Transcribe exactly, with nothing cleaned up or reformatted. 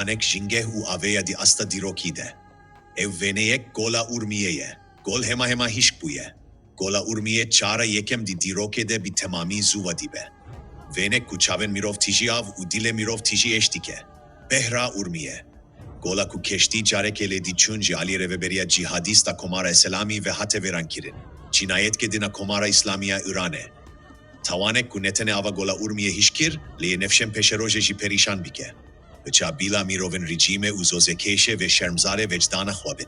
Anek jingeh û avêya di asta dîrokî de. Ew wêneyek gola Urmiyê ye. Gol hema hema hişk bûye. Gola Urmiyê çara yekem di dîrokê de bi temamî zû ve dibe. Wênek ku çavên mirov tijî av û dilê mirov tijî êş dike. Behra Urmiyê. Gola ku keştî carekê lê diçûn ji alî rêveberiya cîhadîst a Komara Îslamî ve hate vêrankirin. Cînayetke din a Komara Îslamî ya Îranê. Tawanek ku ne tenê ava gola Urmiyê hişk kir, lê yê nefşên pêşerojê jî perîşan bike. Biça bila mirovên rejîmê û zozekêşê vê şermzarê vecdana xwe bin.